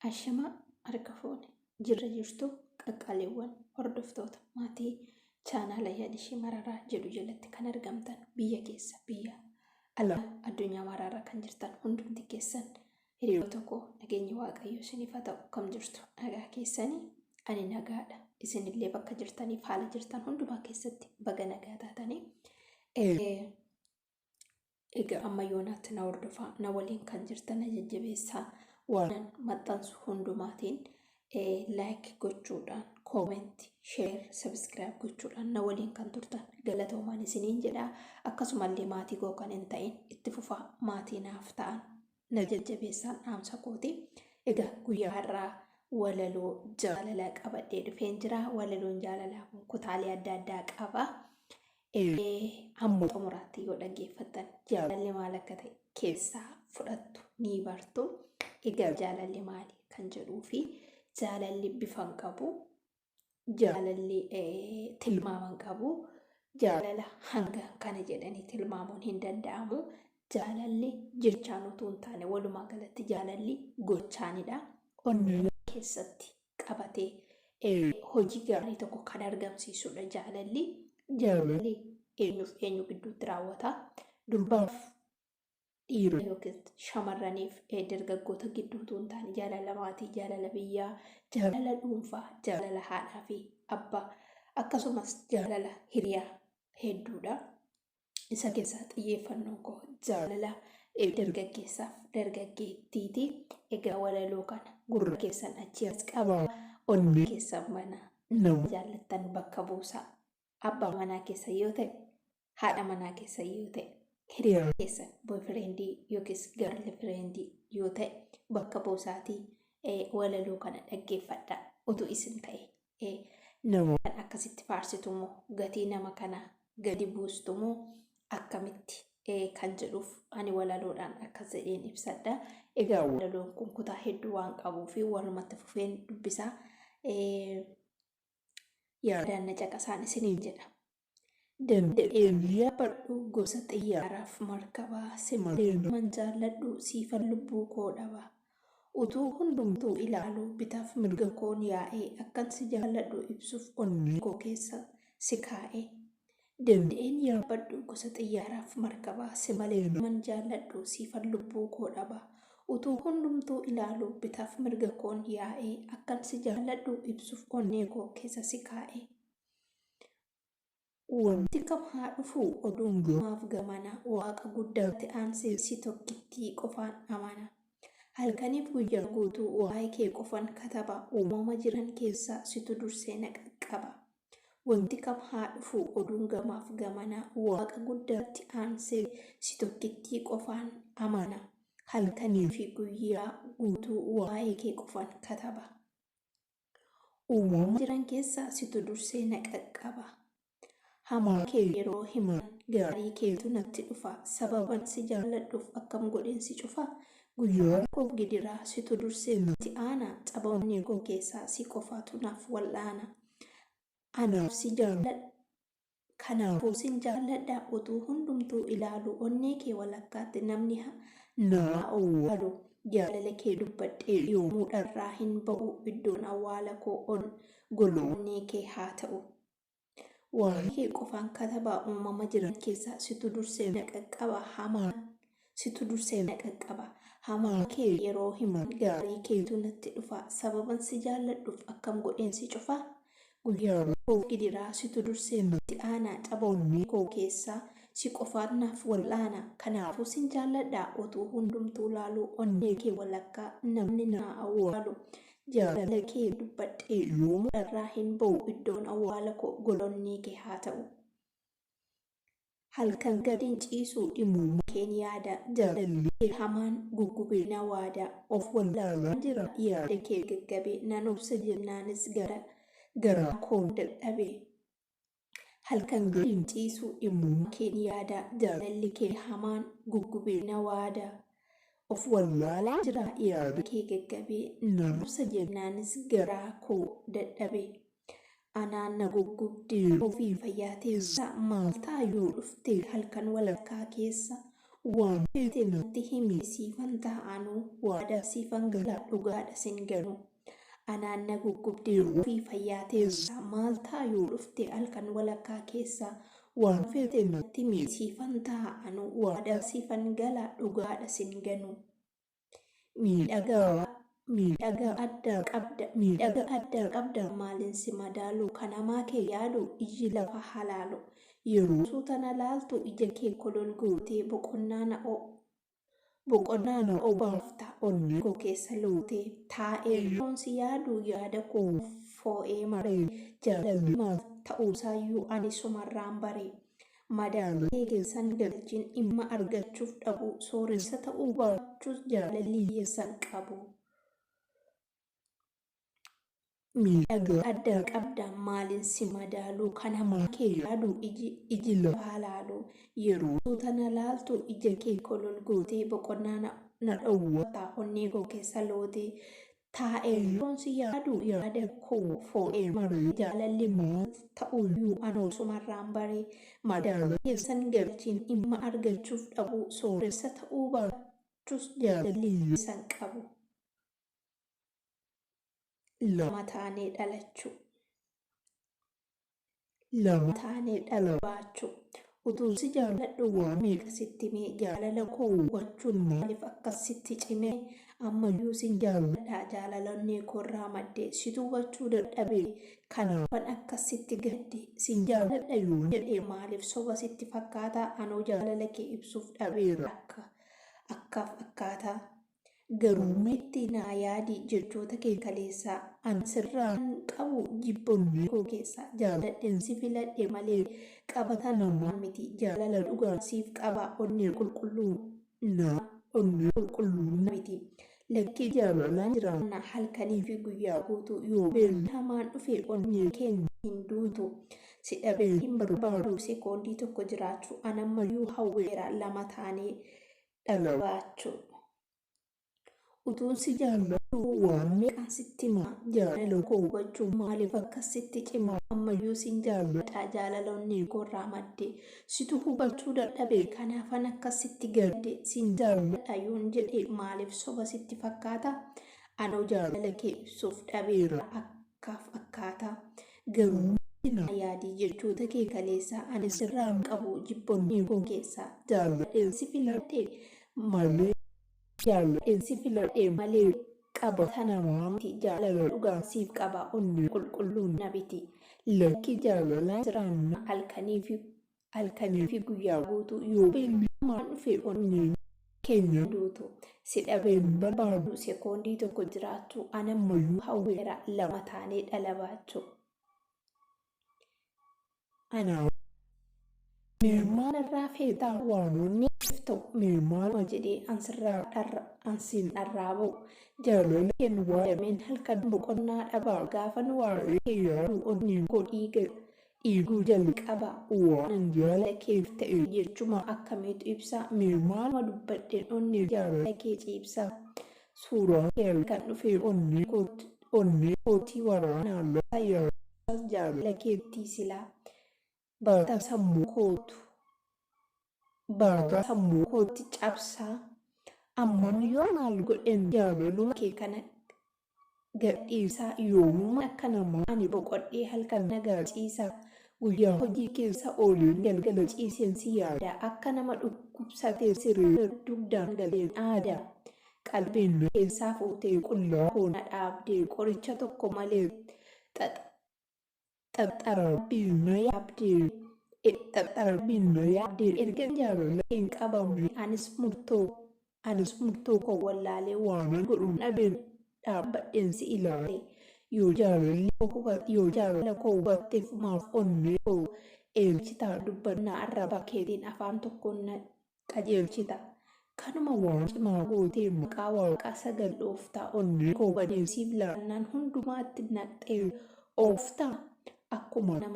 Ashamaa harka fuune jirra jirtu qaqqaaliiwwan hordoftoota maatii chaanaala Yaadishii Mararaa jedhu jalatti kan argamtan biyya keessa biyya alaa addunyaa maraarra kan jirtan hundumti keessan hiriyoota koo nageenyi Waaqayyo isiniif haa ta'u. Kam jirtu? Nagaa keessanii? Ani nagaadha. Isinillee bakka jirtaniif haala jirtan hundumaa keessatti baga nagaa taatanii. Egaa amma yoonaatti na hordofaa, na waliin kan jirtan na jajjabeessaa, waan maxxansu hundumaatiin like gochuudhaan, comment, share, subscribe gochuudhaan na waliin kan turtan galatoomaan isiniin jedha. Akkasumallee maatii koo kan hin ta'in itti fufaa maatii naaf ta'an na jajjabeessaan dhaamsa kooti. Egaa guyyaa har'aa walaloo jaalalaa qabadhee dhufeen jira. Walaloon jaalalaa kun kutaalee adda addaa qaba. Hamma xumuraatti yoo dhaggeeffattan jaalalli maal akka ta'e keessaa fudhattu ni bartu. Egaa jaalalli maali kan jedhuu fi jaalalli bifa hin qabu, jaalalli tilmaama hin qabu, jaalala hanga kana jedhanii tilmaamuun hin danda'amu. Jaalalli jechaan utuu hin taane walumaa galatti jaalalli gochaanidha. Onnee keessatti qabatee hojii gaarii tokko kan argamsiisudha jaalalli. Jaalalli eenyuuf eenyu gidduutti raawwata? Durbaaf dhiira yookiin shamarraniif dargaggoota gidduu utuu hin taane jaalala maatii, jaalala biyyaa, jaalala dhuunfaa, jaalala haadhaa fi abbaa akkasumas jaalala hiriyaa hedduudha. Isa keessaa xiyyeeffannoon koo jaalala dargaggeessaaf dargaggeettiiti. Egaa walaloo kana gurra keessan achii as qabaa, onnee keessan banaa, nama jaallattan bakka buusaa. Abbaa manaa keessan yoo ta'e, haadha manaa keessan yoo ta'e, hiriyaa keessan boyfriendii yookiis girlfriendii yoo ta'e bakka buusaatii walaloo kana dhaggeeffadhaa. Utuu isin ta'e nama kan akkasitti faarsitu moo gatii nama kanaa gadi buustu moo akkamitti kan jedhuuf ani walaloodhaan akkas jedheen ibsadha. Egaa walaloon kun kutaa hedduu waan qabuu fi walumatti fufeen dubbisaa. Yaadaan na caqasaan isiniin jedha. Danda'een yaabbadhu gosa xiyyaaraaf markabaa, si malee naman jaalladhu siifan lubbuu koo dhaba. Utuu hundumtuu ilaaluu bitaaf mirga koon yaa'ee akkan si jaalladhu ibsuuf onnee koo keessa si kaa'e. Danda'een yaabbadhu gosa xiyyaaraaf markabaa, si malee naman jaalladhu siifan lubbuu koo dhaba. Utuu hundumtuu ilaaluu bitaaf mirga koon yaa'ee akkan si jaalladhu ibsuuf onnee koo keessa si kaa'e. Wanti kam haa dhufuu oduun gamaaf gamana Waaqa guddaatti aansee si tokkittii qofaan amana. Halkaniif guyyaa guutuu waa'ee kee qofan kataba uumama jiran keessaa situ dursee na qaqqaba. Wanti kam haa dhufuu oduun gamaaf gamana Waaqa guddaatti aansee si tokkittii qofaan amana. Halkanii fi guyyaa guutuu waa'ee kee qofan kataba. Uumama jiran keessaa situ dursee na qaqqaba. Hamaa kee yeroo himan gaarii keetu natti dhufa. Sababan si jaalladhuuf akkam godheen si cufa? Guyyaa koo gidiraa situ dursee natti aana. Caba onnee koo keessaa si qofaatu naaf wal'aana. Anaaf si jaalladha. Kanaafuu sin jaalladha utuu hundumtuu ilaaluu onnee kee walakkaatti namni naa owwaalu jaalala kee dubbadhee yoomuu dharraa hin ba'u iddoon awwaala koo on gola onnee kee haa ta'u. Waa'ee kee qofaan katabaa uumama jiran keessaa situ dursee na qaqqaba hamaa situ dursee na qaqqaba hamaa kee yeroo himan gaarii keetu natti dhufa sababan si jaalladhuuf akkam godheen si cufa Guyyaa koo gidiraa situ dursee natti aana caba onnee koo keessaa si qofaat naaf wal'aana kanaafuu sin jaalladha utuu hundumtuu laaluu onnee kee walakkaa namni naa awwaalu jaalala kee dubbadhee yoomuu dharraa hin ba'u iddoon awwaala koo gola onnee kee haa ta'u. Halkan gad hin ciisu dhimmuma keen yaada jaalalli kee hamaan guggubee na waada of wallaalaan jira yaada kee gaggabee nan obsa jennaanis gara garaa koon dadhabe Halkan gad hin ciisu dhimmuma keen yaada jaalalli kee hamaan guggubee na waada of wallaalaan jira yaada kee gaggabee nan obsa jennaanis garaa koo dadhabe Anaan na guggubdee ofii fayyaa teessa maal ta'a yoo dhufte halkan walakkaa keessa Waan feete natti himi siifan ta'a anuu waadaa siifan gala dhugaadha sin ganu. Anaan na guggubdee ofii fayyaa teessa maal ta'a yoo dhufte halkan walakkaa keessa. Waan feete natti himi siifan ta'a anuu waadaa siifan gala dhugaadha sin ganu. Miidhagaa miidhagaa addaa qabda miidhaga addaa qabda maalin si madaalu kan hamaa kee yaadu ijji lafa halaalu. Yeroo suuta na laaltu ija kee kolol gootee boqonnaa na boqonnaa na obaafta onnee koo keessa lootee. Taa'ee yeroon si yaadu yaada koo foo'ee maree jaalalli maal ta'uusaayyuu ani sumarraan bare. Madaalii kee keessan galchin dhimma argachuuf dhabu sooressa ta'uu baachuus jaalalli hiyyeessan qabu. Miidhaga addaa qabda maalin si madaalu kan hamaa kee yaadu iji iji lafaa laalu. Yeroo suuta na laaltu ija kee kolol gootee boqonnaa na na dhowwata onnee koo keessa lootee. Taa'ee yeroon si yaadu yaada koo foo'ee maree jaalalli maal ta'uyyuu anoo sumarraan bare. Madaalii keessan galchiin dhimma argachuuf dhabu sooressa ta'uu baachuus jaalalli hiyyeessan qabu. Lama taanee dhalachuu. Lama taanee dhala baachuu. Utuun si jaaladhu waa meeqa sitti himee jaalala koo hubachuun maaliif akkas sitti cime ammayyuu sin jaaladha jaalala onnee koorraa madde situ hubachuu dadhabe kanaafan akkas sitti gadde sin jaaladha yoon jedhe maaliif soba sitti fakkaata anoo jaalala kee ibsuuf dhabeera akka akkaaf akkaataa. Garuu mee itti naa yaadi jechoota kee kaleessaa an sirraan qabu jibba onnee koo keessaa jaaladhen si filadhe malee qabata namaa miti jaalala dhugaa siif qaba onnee qulqulluu naa onnee qulqulluu na miti lakkii jaalalaan jiraanna halkanii fi guyyaa guutuu yoo beelli hamaan dhufe onnee keenya hin duutu si dhabee hin barbaadu sekoondii tokko jiraachuu an ammayyuu hawweera lama taanee dhala baachuu. Utuun si jaalladhu waan meeqaan sitti hima jaalala koo hubachuu maaliif akkas sitti cima ammayyuu sin jaalladha jaalala onnee koorraa madde situ hubachuu dadhabe kanaafan akkas sitti gadde sin jaalladha yoon jedhe maaliif soba sitti fakkaata anoo jaalala kee ibsuuf dhabeera akkaaf akkaataa garuu na yaadii jechoota kee kaleessaa ani sirraan qabu jibba onnee koo keessaa jaalladheen si filadhe malee jaalladheen si filadhe malee qabata namaa miti jaalala dhugaa siif qaba onnee qulqulluun na biti lakkii jaalalaa jiraanna halkanii fi halkanii fi guyyaa guutuu yoo beelli hamaan dhufe onneen keenya duutu si dhabeen barbaadu sekoondii tokko jiraachuu anammayyuu hawweera lama taanee dhala baachuu. Anaa mee maal irraa feetaa waan onneef ta'u mee maaluma jedhee an sirraa dharra an siin dharraa ba'u jaalala keen waadameen halkan boqonnaa dhabaa gaafan waa'ee kee yaadu onneen koo dhiiga dhiiguu jalqaba waanan jaalala keef ta'e jechuma akkamiitu ibsa mee maaluma dubbadheen onnee jaalala kee ciibsa suuraa kee halkan dhufee onnee kootti onnee kootii waraanaa lafa yaa jaalala keettii silaa baata sammuu kootu baata sammuu kootti cabsaa amman yoo maal godhen jaalaluma kee kana gadhiisaa yoomuma akka namaa ani boqodhee halkan nagaa ciisaa guyyaa hojii keessa ooleen galgala ciiseen si yaada akka nama dhukkubsatee siree dugdaan galeen aada qalbiin na keessaa fuutee qullaa koo na dhaabdee qoricha tokko malee xaxarabbiin na yaabdee xaxarabbiin na yaabdee erga jaalala hin qabamne anis murtoo anis murtoo koo wallaalee waanan godhu dhabeen dhaabbadheen si ilaale yoo jaalalli koo hubat yoo jaalala koo hubatteef maaf onnee koo eelchitaa dubbannaa arraba keetiin afaan tokkoon na qajeelchita. Kanuma waan cimaa gootee maqaa waaqaa sagal dhooftaa onnee koo badee siif laannaan hundumaatti naqxee ooftaa akkuma nama.